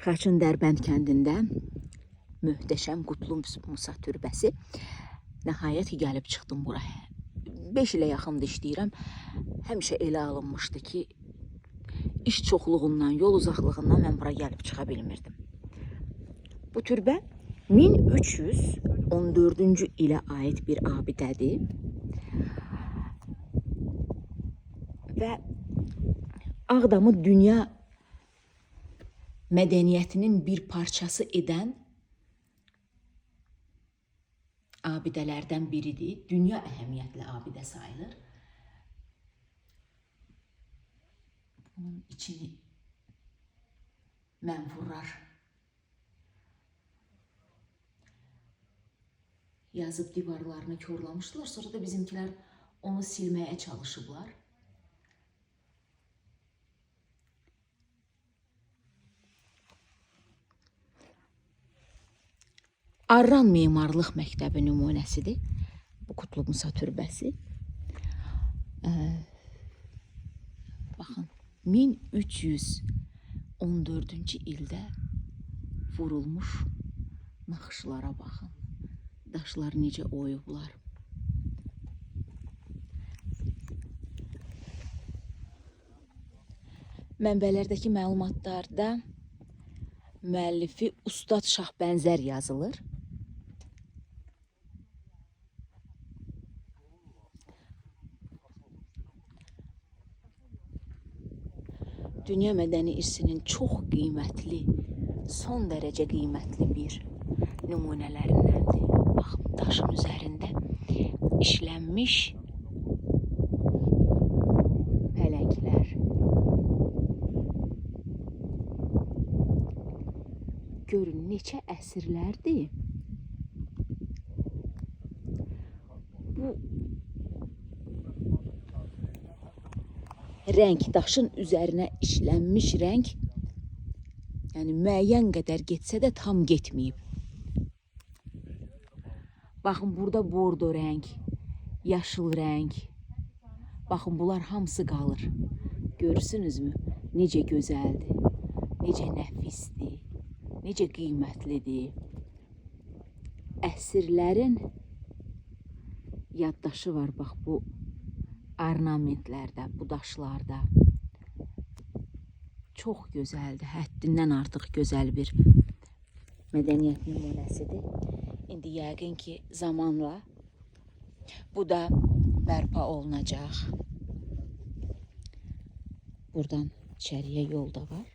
Xaçın Dərbənd kəndində möhtəşəm Qutlu Musa türbəsi. Nəhayət ki, gəlib çıxdım bura. 5 ilə yaxındır işləyirəm. Həmişə elə alınmışdı ki, iş çoxluğundan, yol uzaqlığından mən bura gəlib çıxa bilmirdim. Bu türbə 1314-cü ilə aid bir abidədir. Və Ağdamı dünya mədəniyyətinin bir parçası edən abidələrdən biridir. Dünya əhəmiyyətli abidə sayılır. Bunun içini mənfurlar yazıb divarlarını korlamışdılar. Sonra da bizimkilər onu silməyə çalışıblar. Arran Memarlıq Məktəbi nümunəsidir. Bu Qutlu Musa türbəsi. Baxın, 1314-cü ildə vurulmuş naxışlara baxın. Daşlar necə oyublar. Mənbələrdəki məlumatlarda müəllifi Ustad Şahbənzər yazılır. Dünya mədəni irsinin çox qiymətli, son dərəcə qiymətli bir nümunələrindəndir. Baxın, daşın üzərində işlənmiş pələnglər. Görün neçə əsrlərdir. Bu rəng, daşın üzərinə işlənmiş rəng, yəni müəyyən qədər getsə də tam getməyib. Baxın, burada bordo rəng, yaşıl rəng. Baxın, bunlar hamısı qalır. Görürsünüzmü? Necə gözəldir, necə nəfisdir, necə qiymətlidir. Əsrlərin yaddaşı var, bax bu ornamentlərdə, bu daşlarda. Çox gözəldir, həddindən artıq gözəl bir mədəniyyət nümunəsidir. İndi yəqin ki, zamanla bu da bərpa olunacaq. Buradan içəriyə yol da var.